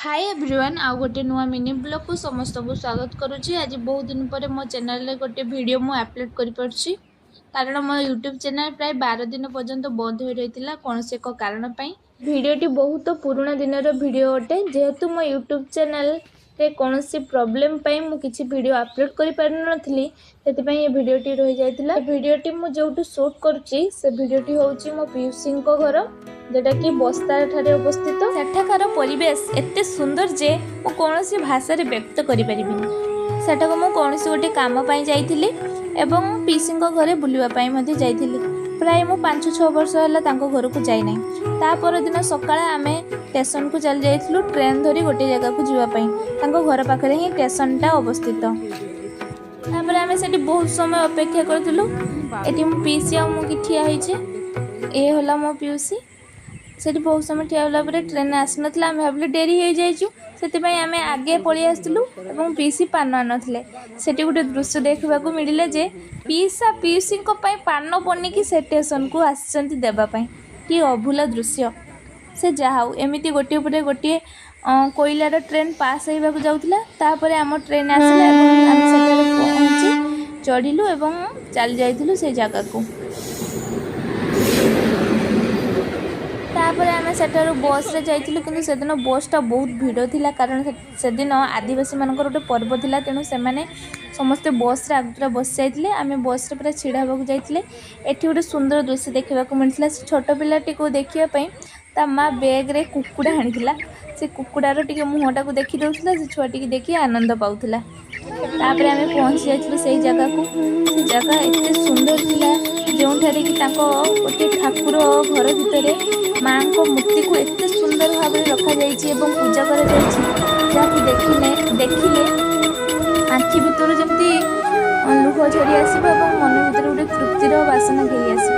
High everyone, ଆଉ ଗୋଟେ ନୂଆ ମିନି ବ୍ଲଗ୍କୁ ସମସ୍ତଙ୍କୁ ସ୍ୱାଗତ କରୁଛି। ଆଜି ବହୁତ ଦିନ ପରେ ମୋ ଚ୍ୟାନେଲରେ ଗୋଟେ ଭିଡ଼ିଓ ମୁଁ ଅପଲୋଡ଼ କରିପାରୁଛି, କାରଣ ମୋ ୟୁଟ୍ୟୁବ୍ ଚ୍ୟାନେଲ୍ ପ୍ରାୟ 12 ଦିନ ପର୍ଯ୍ୟନ୍ତ ବନ୍ଦ ହୋଇ ରହିଥିଲା କୌଣସି ଏକ କାରଣ ପାଇଁ। ଭିଡ଼ିଓଟି ବହୁତ ପୁରୁଣା ଦିନର ଭିଡ଼ିଓ ଅଟେ। ଯେହେତୁ ମୋ ୟୁଟ୍ୟୁବ୍ ଚ୍ୟାନେଲ୍ରେ କୌଣସି ପ୍ରୋବ୍ଲେମ୍ ପାଇଁ ମୁଁ କିଛି ଭିଡ଼ିଓ ଅପଲୋଡ଼ କରିପାରିନଥିଲି, ସେଥିପାଇଁ ଏ ଭିଡ଼ିଓଟି ରହିଯାଇଥିଲା। ଏ ଭିଡ଼ିଓଟି ମୁଁ ଯେଉଁଠୁ ସୁଟ୍ କରୁଛି, ସେ ଭିଡ଼ିଓଟି ହେଉଛି ମୋ ପିଉସୀଙ୍କ ଘର, ଯେଉଁଟାକି ବସ୍ତା ଠାରେ ଅବସ୍ଥିତ। ସେଠାକାର ପରିବେଶ ଏତେ ସୁନ୍ଦର ଯେ ମୁଁ କୌଣସି ଭାଷାରେ ବ୍ୟକ୍ତ କରିପାରିବିନି। ସେଠାକୁ ମୁଁ କୌଣସି ଗୋଟେ କାମ ପାଇଁ ଯାଇଥିଲି ଏବଂ ପିଇସୀଙ୍କ ଘରେ ବୁଲିବା ପାଇଁ ମଧ୍ୟ ଯାଇଥିଲି। ପ୍ରାୟ ମୁଁ 5-6 ବର୍ଷ ହେଲା ତାଙ୍କ ଘରକୁ ଯାଇନାହିଁ। ତା ପରଦିନ ସକାଳେ ଆମେ ଷ୍ଟେସନକୁ ଚାଲି ଯାଇଥିଲୁ ଟ୍ରେନ୍ ଧରି ଗୋଟିଏ ଜାଗାକୁ ଯିବା ପାଇଁ। ତାଙ୍କ ଘର ପାଖରେ ହିଁ ଷ୍ଟେସନଟା ଅବସ୍ଥିତ। ତାପରେ ଆମେ ସେଠି ବହୁତ ସମୟ ଅପେକ୍ଷା କରିଥିଲୁ। ଏଠି ମୋ ପିଇସୀ ଆଉ ମୁଁ କି ଠିଆ ହେଇଛେ। ଏ ହେଲା ମୋ ପିଉସୀ। ସେଠି ବହୁତ ସମୟ ଠିଆ ହେଲା ପରେ ଟ୍ରେନ୍ ଆସିନଥିଲା। ଆମେ ଭାବିଲୁ ଡେରି ହେଇଯାଇଛୁ, ସେଥିପାଇଁ ଆମେ ଆଗେ ପଳେଇ ଆସିଥିଲୁ ଏବଂ ପିଇସୀ ପାନ ଆଣିନଥିଲେ। ସେଠି ଗୋଟେ ଦୃଶ୍ୟ ଦେଖିବାକୁ ମିଳିଲା ଯେ ପିଇସା ପିଉସୀଙ୍କ ପାଇଁ ପାନ ବନିକି ସେ ଷ୍ଟେସନକୁ ଆସିଛନ୍ତି ଦେବା ପାଇଁ। କି ଅଭୁଲା ଦୃଶ୍ୟ ସେ! ଯାହା ହଉ, ଏମିତି ଗୋଟିଏ ପରେ ଗୋଟିଏ କୋଇଲାର ଟ୍ରେନ୍ ପାସ୍ ହେବାକୁ ଯାଉଥିଲା। ତାପରେ ଆମ ଟ୍ରେନ୍ ଆସିଲା ଏବଂ ଆମେ ସେଠାରେ ପହଞ୍ଚି ଚଢ଼ିଲୁ ଏବଂ ଚାଲି ଯାଇଥିଲୁ ସେ ଜାଗାକୁ। ତାପରେ ଆମେ ସେଠାରୁ ବସ୍ରେ ଯାଇଥିଲୁ, କିନ୍ତୁ ସେଦିନ ବସ୍ଟା ବହୁତ ଭିଡ଼ ଥିଲା, କାରଣ ସେଦିନ ଆଦିବାସୀମାନଙ୍କର ଗୋଟେ ପର୍ବ ଥିଲା। ତେଣୁ ସେମାନେ ସମସ୍ତେ ବସ୍ରେ ଆଗତୁରା ବସି ଯାଇଥିଲେ। ଆମେ ବସ୍ରେ ପୁରା ଛିଡ଼ା ହେବାକୁ ଯାଇଥିଲେ। ଏଠି ଗୋଟେ ସୁନ୍ଦର ଦୃଶ୍ୟ ଦେଖିବାକୁ ମିଳିଥିଲା। ସେ ଛୋଟ ପିଲାଟିକୁ ଦେଖିବା ପାଇଁ ତା ମା ବ୍ୟାଗ୍ରେ କୁକୁଡ଼ା ଆଣିଥିଲା। ସେ କୁକୁଡ଼ାର ଟିକେ ମୁହଁଟାକୁ ଦେଖି ଦେଉଥିଲା। ସେ ଛୁଆଟିକି ଦେଖି ଆନନ୍ଦ ପାଉଥିଲା। ତାପରେ ଆମେ ପହଞ୍ଚି ଯାଇଥିଲୁ ସେଇ ଜାଗାକୁ। ସେ ଜାଗା ଏତେ ସୁନ୍ଦର ଥିଲା, ଯେଉଁଠାରେ କି ତାଙ୍କ ଗୋଟେ ଠାକୁର ଘର ଭିତରେ ମାଆଙ୍କ ମୂର୍ତ୍ତିକୁ ଏତେ ସୁନ୍ଦର ଭାବରେ ରଖାଯାଇଛି ଏବଂ ପୂଜା କରାଯାଇଛି, ଯାହାକୁ ଦେଖିଲେ ଆଖି ଭିତରୁ ଯେମିତି ଲୁହ ଝରି ଆସିବ ଏବଂ ମନ ଭିତରେ ଗୋଟେ ତୃପ୍ତିର ବାସନା ଘେରି ଆସିବ।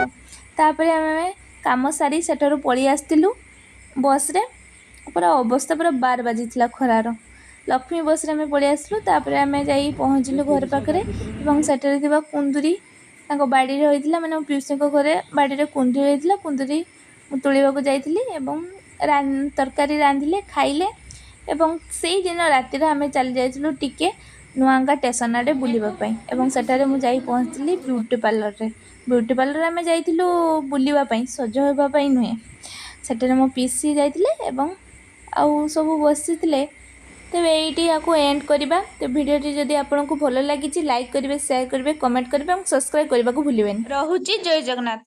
ତାପରେ ଆମେ କାମ ସାରି ସେଠାରୁ ପଳେଇ ଆସିଥିଲୁ ବସ୍ରେ। ପୁରା ଅବସ୍ଥା ପୁରା 12 ବାଜିଥିଲା ଖରାର। ଲକ୍ଷ୍ମୀ ବସ୍ରେ ଆମେ ପଳେଇ ଆସିଲୁ। ତାପରେ ଆମେ ଯାଇ ପହଞ୍ଚିଲୁ ଘର ପାଖରେ ଏବଂ ସେଠାରେ ଥିବା କୁନ୍ଦୁରି ତାଙ୍କ ବାଡ଼ିରେ ହୋଇଥିଲା, ମାନେ ମୋ ପିଉସୀଙ୍କ ଘରେ ବାଡ଼ିରେ କୁନ୍ଦୁରି ହେଇଥିଲା। କୁନ୍ଦୁରି ମୁଁ ତୋଳିବାକୁ ଯାଇଥିଲି ଏବଂ ତରକାରୀ ରାନ୍ଧିଲେ, ଖାଇଲେ ଏବଂ ସେଇଦିନ ରାତିରେ ଆମେ ଚାଲି ଯାଇଥିଲୁ ଟିକେ ନୂଆଗାଁ ଷ୍ଟେସନ ଆଡ଼େ ବୁଲିବା ପାଇଁ ଏବଂ ସେଠାରେ ମୁଁ ଯାଇ ପହଞ୍ଚିଲି ବ୍ୟୁଟି ପାର୍ଲରରେ। ବ୍ୟୁଟି ପାର୍ଲରରେ ଆମେ ଯାଇଥିଲୁ ବୁଲିବା ପାଇଁ, ସଜ ହେବା ପାଇଁ ନୁହେଁ। ସେଠାରେ ମୋ ପିଉସୀ ଯାଇଥିଲେ ଏବଂ ଆଉ ସବୁ ବସିଥିଲେ। ତେବେ ଏଇଠି ୟାକୁ ଏଣ୍ଡ କରିବା। ତ ଭିଡ଼ିଓଟି ଯଦି ଆପଣଙ୍କୁ ଭଲ ଲାଗିଛି, ଲାଇକ୍ କରିବେ, ସେୟାର କରିବେ, କମେଣ୍ଟ କରିବେ ଏବଂ ସବସ୍କ୍ରାଇବ୍ କରିବାକୁ ଭୁଲିବେନି। ରହୁଛି, ଜୟ ଜଗନ୍ନାଥ।